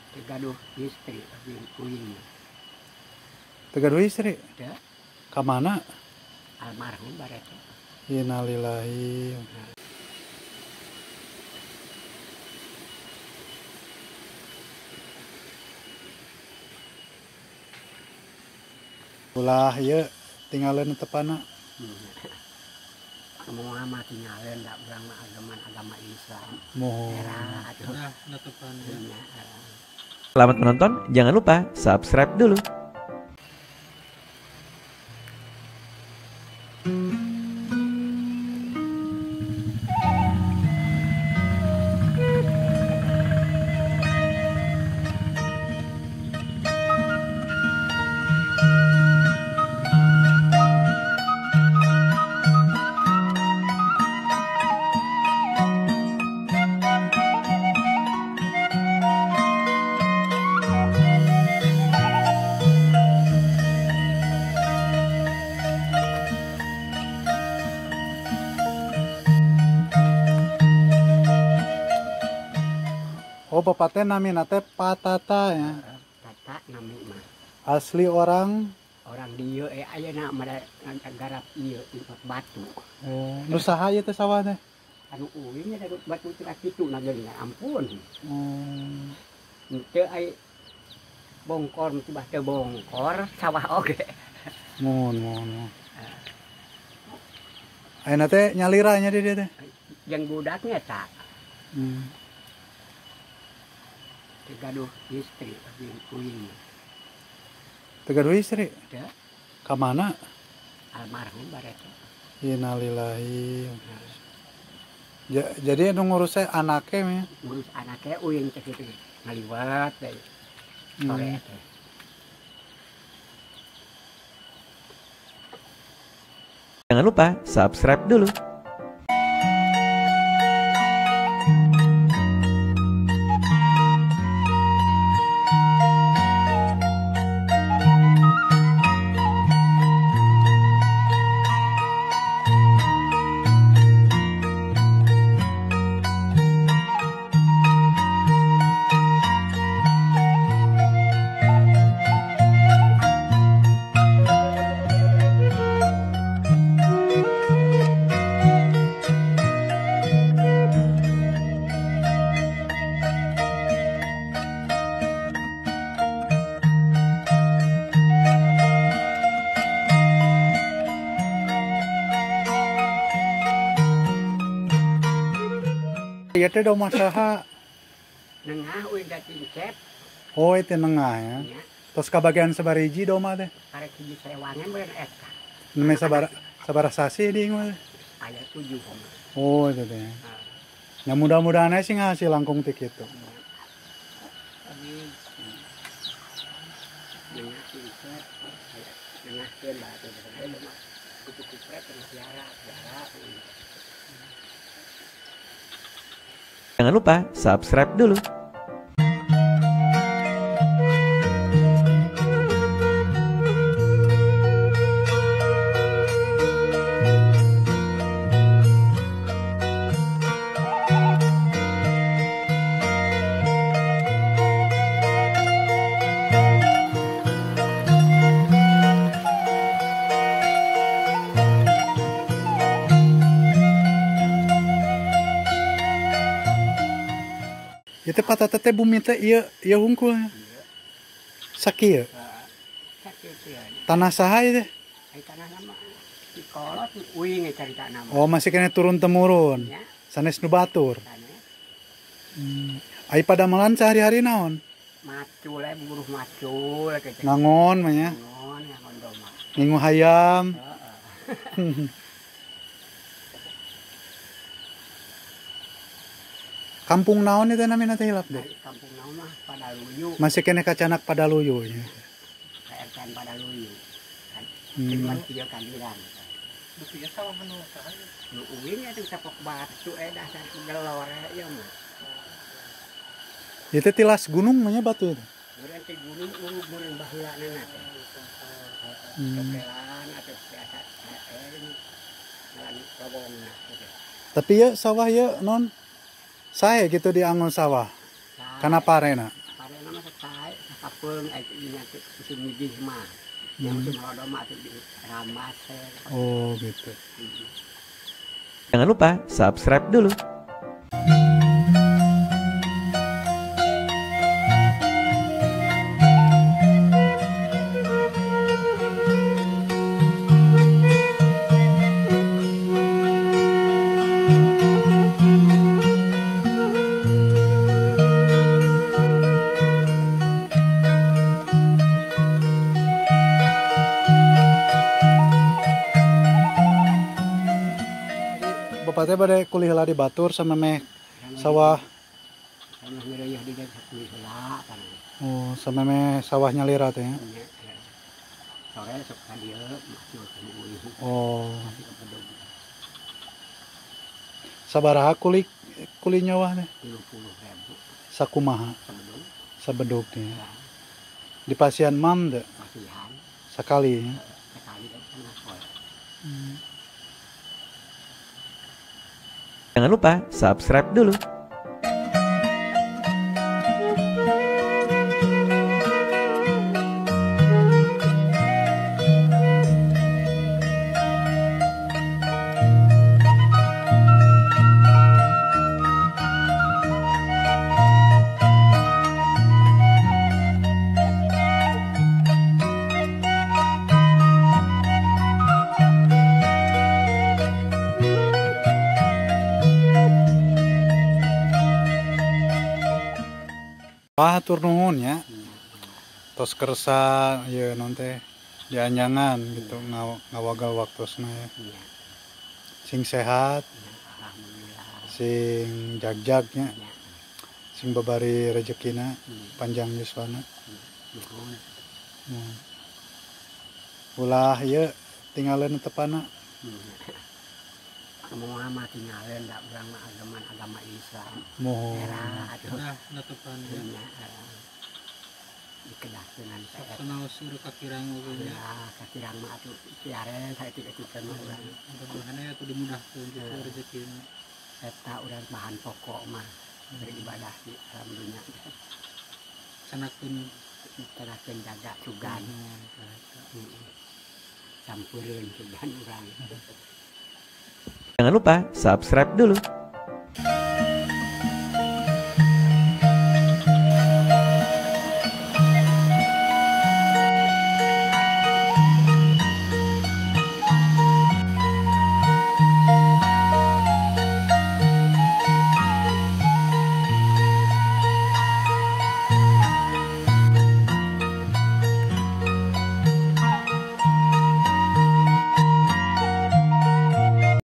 Teu gaduh istri uing. Teu gaduh istri? Teu. Ka mana? Almarhum bareto. Innalillahi. Ulah ieu tinggalin tepana. Semua mah tinggalin da urang mah agama Islam. Mohon. Nah, netepan. Selamat menonton, jangan lupa subscribe dulu. Oh, bapak teh namina teh Patata ya. Tata nami mah. Asli orang dieu ayeuna mah garap ieu batu. Oh, nu saha ieu teh sawah teh? Anu uing nya batu teh kitu na geuning ampun. Teu ai bongkor mesti bah teu bongkor sawah oge. Mohon mohon. Ayeuna teh nyalira nya di dieu teh. Jeung budaknya tak. Teu gaduh istri uing. Teu gaduh istri? Teu. Ka mana? Almarhum bareto. Innalillahi. Jadi anu ngurusnya anake nya. Ngurus anake uing teh kitu ngaliwat teh. Sore teh. Jangan lupa subscribe dulu. Ieu teh domba saha? Nengah uing da cincep. Oh, itu nengah ya. Terus kabagian sabariji domba teh? Karek hiji sewangan beureun eta. Neme sabaraha sasi di mah? Aya 7. Oh, itu teh. Ya mudah-mudahan sih ngahasil langkung ti kitu. Amin. Nengah cincep, nengah teh batu domba. Kupu-kupret piara, piara. Jangan lupa subscribe dulu. Itu patata teh bumi teh ieu ieu hungkul. Sakieu. Tanah saha ieu teh? Ai tanah mah dikolot uing caritana mah. Oh, masih kena turun temurun. Sanes nu batur. Ai padamelan sehari-hari naon? Macul we buruh macul kitu. Ngangon mah nya. Ngangon, ngangon domba. Ngingu hayam. Heeh. Kampung naon itu namina teh hilap deh? Kampung naon mah Padaluyu. Masih kene kacanak Padaluyu nya. KRTN Padaluyu. Kan cuman ieu kandiran. Duh ieu sawah nu saha? Nu uing atuh sapok batu dasar gelor ieu mah. Ieu teh tilas gunung mah nya batu itu. Meureun teh gunung urug meureun baheulana teh. Cokelan atuh biasa lobongna gitu. Tapi ya sawah ya non saya gitu di angon sawah. Karena parena. Parena mah Kapeung aya nya teh musim nyigih mah. Yang musim halodo mah atuh rambas. Oh gitu. Jangan lupa subscribe dulu. Bapak teh bade kulih heula di batur samemeh sawah. Oh, samemeh sawah nyalira teh. Oh. Sabaraha kuli kuli nyawah teh? 30.000. Sakumaha? Sabedug teh. Di pasian mam teh? Sakali ya. Jangan lupa subscribe dulu. Wah, hatur nuhun ya. Tos kersa ieu naon teh dianjangan gitu ngawagal waktosna ya. Sing sehat, sing jagjag nya, sing babari rejekina, panjang yuswana. Ulah ieu tinggalin tepana. Semua mah tinggalin da urang mah agama Islam. Mohon. Nah, netepan ya. Dikedahkeun teh. Sanaos urang kakirang oge nya. Ya, kakirang mah atuh tiare saeutik-eutikeun mah urang. Mudah-mudahan atuh dimudahkeun gitu rezekina. Eta urang bahan pokok mah beribadah di alam dunya. Sanakeun sanakeun jaga sugan. Sampureun sugan urang. Jangan lupa subscribe dulu.